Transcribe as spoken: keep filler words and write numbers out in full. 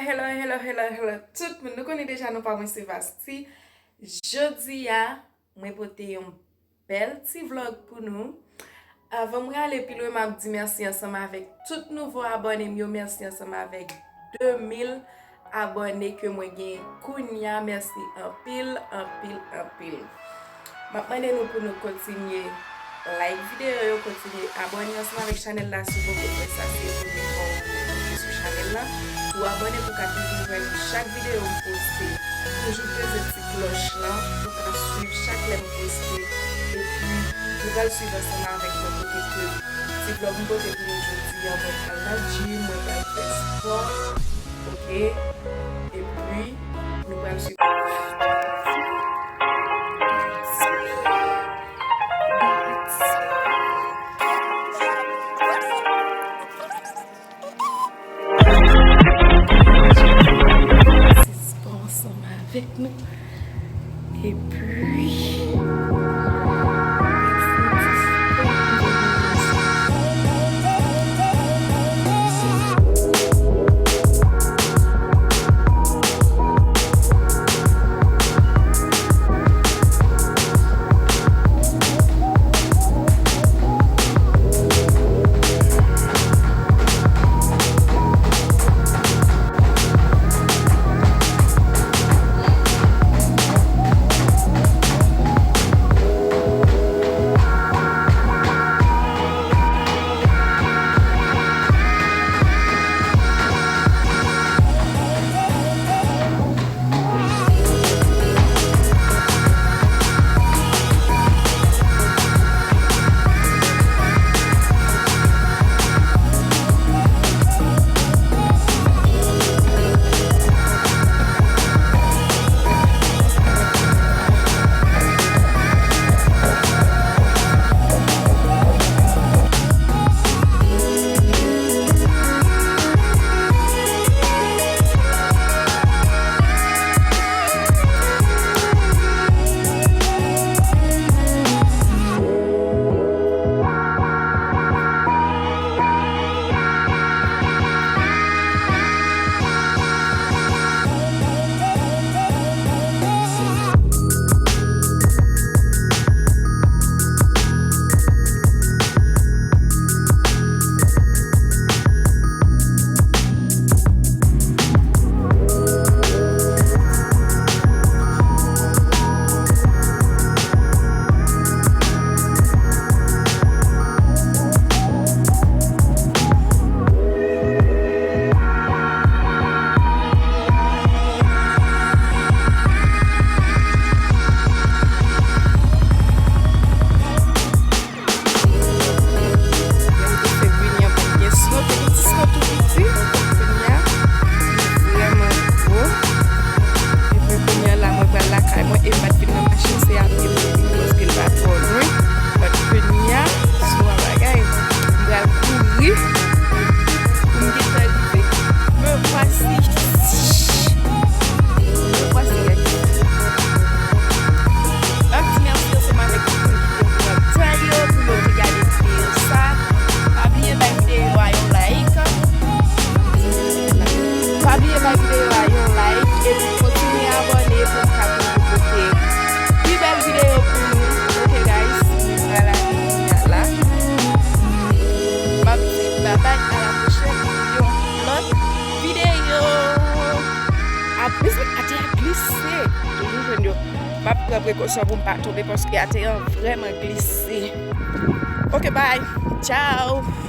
Hello, hello, hello, hello, tout moun. Nou konnen deja non pa mwen se Vasti. Jodi a, mwen pote yon bèl ti vlog pou nou. Avan mwen ale pi lwen, m ap di mèsi ansanm avèk tout nouvo abòne m yo, mèsi ansanm avèk de mil abòne ke mwen genyen kounye a. Mèsi anpil, anpil, anpil. M ap mande nou pou nou kontinye like videyo yo, kontinye abòne ansanm avèk chanèl la si w poko fè sa, se premye fwa w antre sou chanèl la. Tou abòne pou w ka toujou jwenn chak videyo m poste. Toujou peze ti klòch lan pou w ka swiv chak lè m poste. Epi, nou pral swiv ansanm avèk mwen kote ke ti vlog m pote pou nou jodi a, mwen pral nan gym, mwen pral fè spò. Ok? Epi, nou pral swiv. Spò ansanm avèk nou. Epi, Lè m te fèk vini an, pa t gen snow, te gen ti snow tou piti. Kounye a, li vrèman gwo. Epi kounye a la, mwen pral lakay mwen, e m pa t vin nan machin, se a pye m te vini paske l pa twò lwen. But kounye a, snow a bagay. M pral kouri pou m gentan rive. Me voici. Me voici, guys. M ap di mèsi ansanm avèk tout moun ki te pran tan yo pou yo te gade videyo sa. Pa bliye bay videyo a yon like. Pa bliye bay videyo a yon like epi kontinye abòne pou m ka toujou pote pi bèl videyo pou nou. Ok, guys, mwen pral ale kounye a la. M ap di babay, a la pwochèn pou yon lòt videyo. Ap, mezanmi, atè a glise. Toujou jwenn yo. M ap pran prekosyon pou m pa tonbe paske atè a vrèman glise. Ok, bye. Ciao.